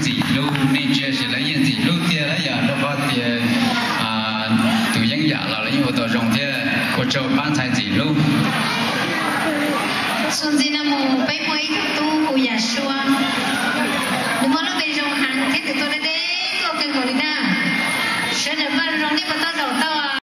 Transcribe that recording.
ntxim hlub, nej ntsia sis lawv yeej ntxim hlub tiag lawm yog rau qhov tias tus yeeb yam los lawv yeej ua tau zoo thiab. Ua tsaug pab ntxhais ntxim hlub. Suav ntxiv no mus peb